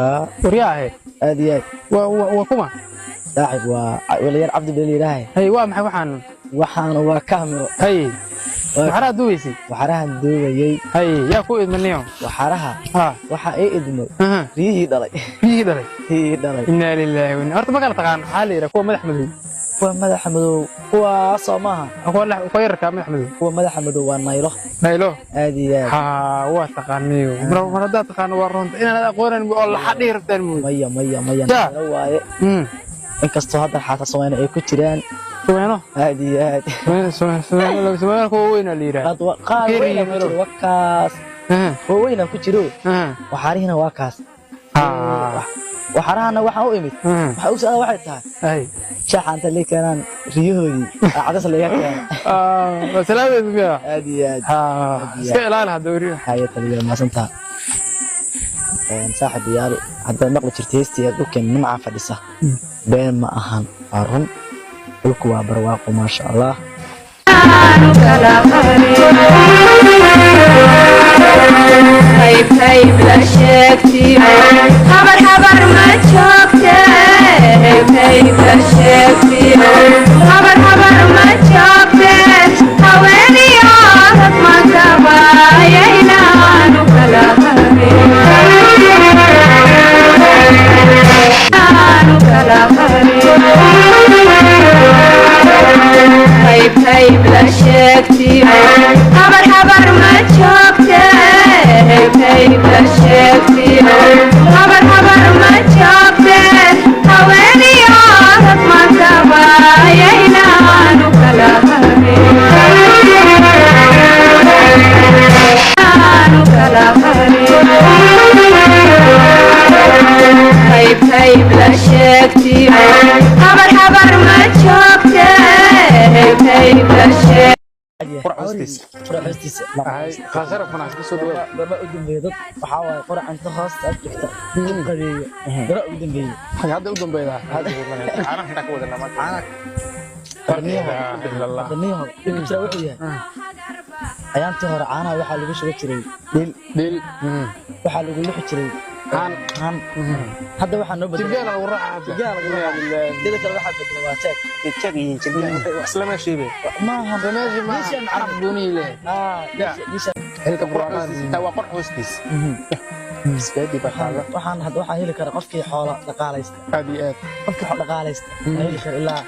Waryaahe. Aad iyo aad. Waa kuma? Saaxib, waa walayaal Cabdi bel yidhaahay. Hay, waa maxay waxaan? Waxaana waa kaamiro. Hay, waxaraa duubaysay? Waxarahan duubayay. Hay, yaa ku idmaniyo? Waxaraha ha waxaa ii idmay aha riyihii dhalay. Biyihii dhalay? Riyihii dhalay. Inaa lilaahi wa inna. Horta ma kala taqaan waxaa la yidhaha kuwa madax madow? Kuwa madaxa madow kuwaasoo maaha. Kuwa kuwa yararkaa madax madow. Kuwa madaxa madow waa naylo. Naylo. Aad iyo aad. Ha, waa taqaaniyo. Mar haddaad taqaano waa runta inaad aqoonan oo laxa dhihi rabtaan mooy. Maya, maya, maya. Ya. Naylo waaye, inkastoo hadda xaata Soomaali ay ku jiraan. Sumeeno. Aad iyo aad. Sumeeno, sumeeno, sumeeno, kuwa weyn la yidhaha. Qaad qaar Keri weynaa ku melo. jiro, wakaas. Kuwa weynaa ku jiro. Waxaarihina waa kaas. Waxarahana waxaan u imid, waxa u socda waxay tahay shaaxa inta lii keenaan riyahoodii aa cadas laga keena. Waa salaameed miya? Aad iyo aad. Ha, iska ilaali hadda weri. Haya taliya, maasantaha saaxiibayaal. Haddaad maqli jirta heestii dhulkeen nimcaa fadhisa, been ma ahan, waa run. Dhulku waa barwaaqo, maasha Allah. Hayb hayb la sheegtiyo, habar habar ma joogte. Hayb hayb la sheegtiyo, habar habar ma joogte. Haweeniyo rag maantaba ayaynaanu kala harin, aanu kala harin. Hayb hayb la sheegtiyo, habar habar ma joogte. Hayb hayb la sheegtiyo, habar habar ma joogte. Haweeniyo rag maantaba ayaynaanu kala harin, aanu kala harin. Hayb hayb la sheegtiyo, habar habar ma joogte. Hayb hayb la sheeg Qurac hoostiisa. Qurac hoostiisa. Hay, khaasara funaas ka soo dhawaad. Gorma u dambeeya dad waxaa waaye qurac inta hoosta aad dhigta u qadeeyo? Gorma ugu dambeeya? Xagga hadda u dambeeyda. Caanaha intaa ka wadanaa maanta. Caanaha. Hadaniyaho dhibka jira wuxuu yahay, ayaantii hore caanaha waxaa lagu shuba jiray dhiil. Dhiil. Waxaa lagu lixi jiray Haan. Haan. Hadda waxaa noo bedelay Jirgaan lagu raaca. Jirgaan lagu raaca. Sida kale waxaa bedelay waa jeeg. Jeeg yihiin jirgaan. Isla meeshii be. Maaha. Isla meeshii ma. Meeshaan. Carab gooni leh. Ah, meesha. Xilka qurac hoostiisa. Taa waa qurac hoostiis. Isbaadi baa taala. Waxaan hadda waxaa heli kara qofkii xoola dhaqaalaysta. Aad iyo aad. Qofkii xoola dhaqaalaysta waa heli kara ilaa